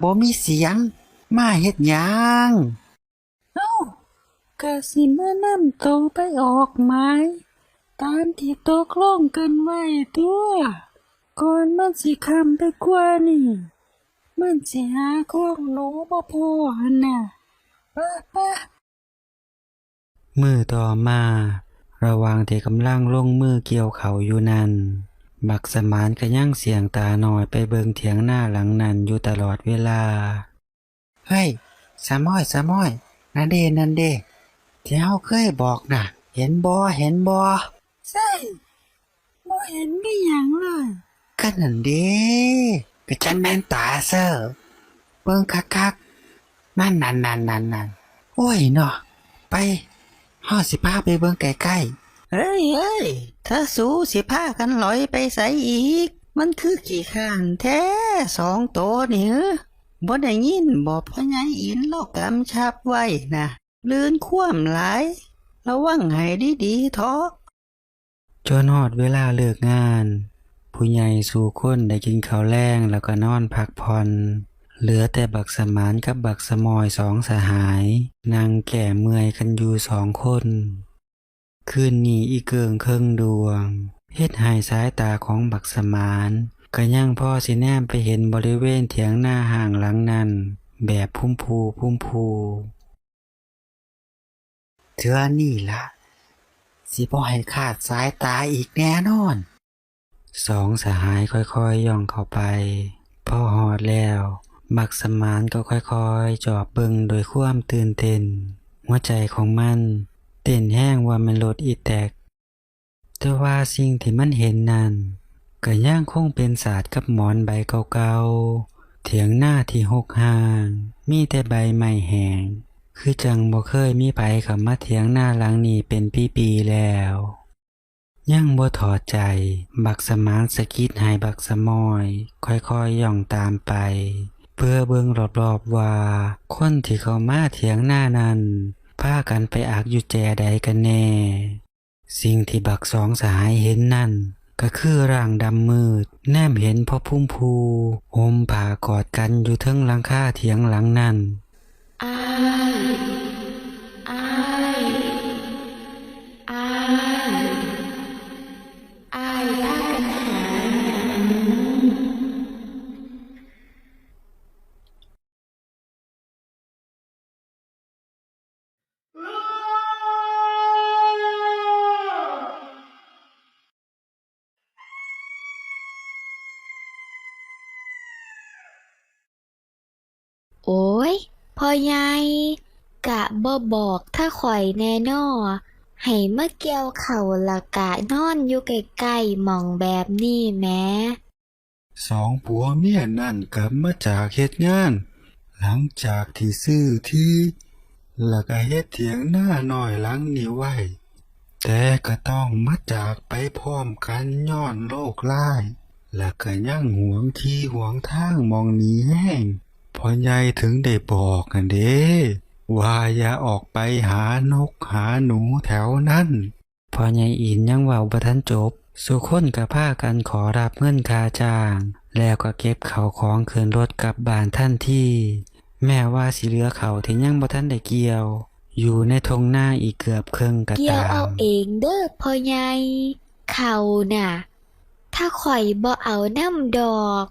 ບໍ່ມີສຽງ ມາເຮັດຫຍັງ? ເອົ້າ ກະຊິມານຳໂຕໄປອອກໝາຍ ຕາມທີ່ຕົກລົງກັນໄວ້ຕົວະ ກ່ອນມັນຊິຄ່ຳໄປກວ່ານີ້ ມັນຊິຫາຂອງໜູບໍ່ພໍຫັ້ນນະ ປະ ປະ. ມື້ຕໍ່ມາ, ລະຫວ່າງທີ່ກຳລັງລົງມືກ່ຽວເຂົ້າຢູ່ນັ້ນ, ບັກສະໝານກໍຍັງສ່ຽງຕານ້ອຍໄປເບິ່ງຖຽງນາຫຼັງນັ້ນຢູ່ຕະຫຼອດເວລາ. ເຮີ້ຍ ສະໝອຍ ສະໝອຍ, ນັ້ນເດ ນັ້ນເດ ທີ່ເຮົາເຄີຍບອກນະ, ເຫັນບໍ່ ເຫັນບໍ່? ໃສ? ບໍ່ເຫັນມີຫຍັງເລີຍ. ກໍນັ້ນເດ ກໍຈັ່ງແມ່ນຕາເຊີ ເບິ່ງຄັກໆ ນັ້ນໆໆໆ. ໂອ້ຍເນາະ ໄປ ເຮົາຊິພາໄປເບິ່ງໃກ້ໆ. ເອີຍໆ ຖ້າສູຊິພາກັນຫຼອຍໄປໃສອີກ? ມັນຄືຂີ້ຄ້ານແທ້ສອງໂຕນີ້. ບໍ່ໄດ້ຍິນບໍ ພໍ່ໃຫຍ່ອິນລາວກຳຊັບໄວ້ນະ? ລື່ນຄວາມຫຼາຍ ລະວັງໃຫ້ດີໆເທາະ. ຈົນຮອດເວລາເລີກງານ, ຜູ້ໃຫຍ່ສູ່ຄົນໄດ້ກິນເຂົ້າແລງ ແລ້ວກໍນອນພັກຜ່ອນ. ເຫຼືອແຕ່ບັກສະໝານກັບບັກສະໝອຍສອງສະຫາຍ ນັ່ງແກ້ເມື່ອຍກັນຢູ່ສອງຄົນ. ຄືນນີ້ອີເກີ້ງເຄິ່ງດວງ ເຮັດໃຫ້ສາຍຕາຂອງບັກສະໝານ ກໍຍັງພໍຊິແນມໄປເຫັນບໍລິເວນຖຽງນາຮ້າງຫຼັງນັ້ນແບບພຸ້ມພູ ພຸ້ມພູ. ເທື່ອນີ້ລະ ຊິບໍ່ໃຫ້ຂາດສາຍຕາອີກແນ່ນອນ. ສອງສະຫາຍຄ່ອຍໆຍ່ອງເຂົ້າໄປ. ພໍຮອດແລ້ວ, ບັກສະໝານກໍຄ່ອຍໆຈອບເບິ່ງດ້ວຍຄວາມຕື່ນເຕັ້ນ. ຫົວໃຈຂອງມັນເຕັ້ນແຮງວ່າແມ່ນລົດອີແຕັກ. ແຕ່ວ່າສິ່ງທີ່ມັນເຫັນນັ້ນ ກໍຍັງຄົງເປັນສາດກັບໝອນໃບເກົ່າໆ, ຖຽງນາທີ່ຮົກຮ້າງ, ມີແຕ່ໃບໄມ້ແຫ້ງ, ຄືຈັ່ງບໍ່ເຄີຍມີໃຜເຂົ້າມາຖຽງນາຫຼັງນີ້ເປັນປີໆແລ້ວ. ຍັງບໍ່ຖອດໃຈ, ບັກສະໝານສະກິດໃຫ້ບັກສະໝອຍຄ່ອຍໆຍ່ອງຕາມໄປ ເພື່ອເບິ່ງລອບໆວ່າ ຄົນທີ່ເຂົ້າມາຖຽງນານັ້ນ ພາກັນໄປອັກຢູ່ແຈໃດກັນແນ່. ສິ່ງທີ່ບັກສອງສະຫາຍເຫັນນັ້ນ ກໍຄືຮ່າງດຳມືດ ແນມເຫັນພໍ່ພູມພູ ຫົ່ມຜ້າກອດກັນຢູ່ເທິງຫຼັງຄາຖຽງຫຼັງນັ້ນ. ອ້າຍ ອ້າຍ ອ້າຍ ອ້າຍພາກັນຫາຫຍັງ? ໂອ້ຍ ພໍ່ໃຫຍ່ ກະບໍ່ບອກທາຂ້ອຍແນ່ນໍ ໃຫ້ມາກ່ຽວເຂົ້າ ລະກະນອນຢູ່ໃກ້ໆໝ່ອງແບບນີ້ແໝ. ສອງຜົວເມຍນັ້ນກັບມາຈາກເຮັດງານ ຫຼັງຈາກທີ່ຊື້ທີ່ ແລ້ວກໍເຮັດຖຽງນານ້ອຍຫຼັງນີ້ໄວ້, ແຕ່ກໍຕ້ອງມາຈາກໄປພ້ອມກັນຍ້ອນໂລກຮ້າຍ, ແລ້ວກໍຍັງຫວງທີ່ຫວງທາງໝ່ອງນີ້ແຮງ. ພໍ່ໃຫຍ່ເຖິງໄດ້ບອກຫັ້ນເດ້ ວ່າຢ່າອອກໄປຫານົກຫາໜູແຖວນັ້ນ. ພໍ່ໃຫຍ່ອິນຍັງເວົ້າບໍ່ທັນຈົບ, ສູ່ຄົນກໍພາກັນຂໍຮັບເງິນຄ່າຈ້າງ ແລ້ວກໍເກັບເຂົ້າຂອງຂຶ້ນລົດກັບບ້ານທັນທີ, ແມ້ວ່າຊິເຫຼືອເຂົ້າທີ່ຍັງບໍ່ທັນໄດ້ກ່ຽວ ຢູ່ໃນທົ່ງນາອີກເກືອບເຄິ່ງກໍຕາມ. ກ່ຽວເອົາເອງເດີພໍ່ໃຫຍ່, ເຂົ້ານະ ຖ້າຂ້ອຍບໍ່ເອົານຳດອກ.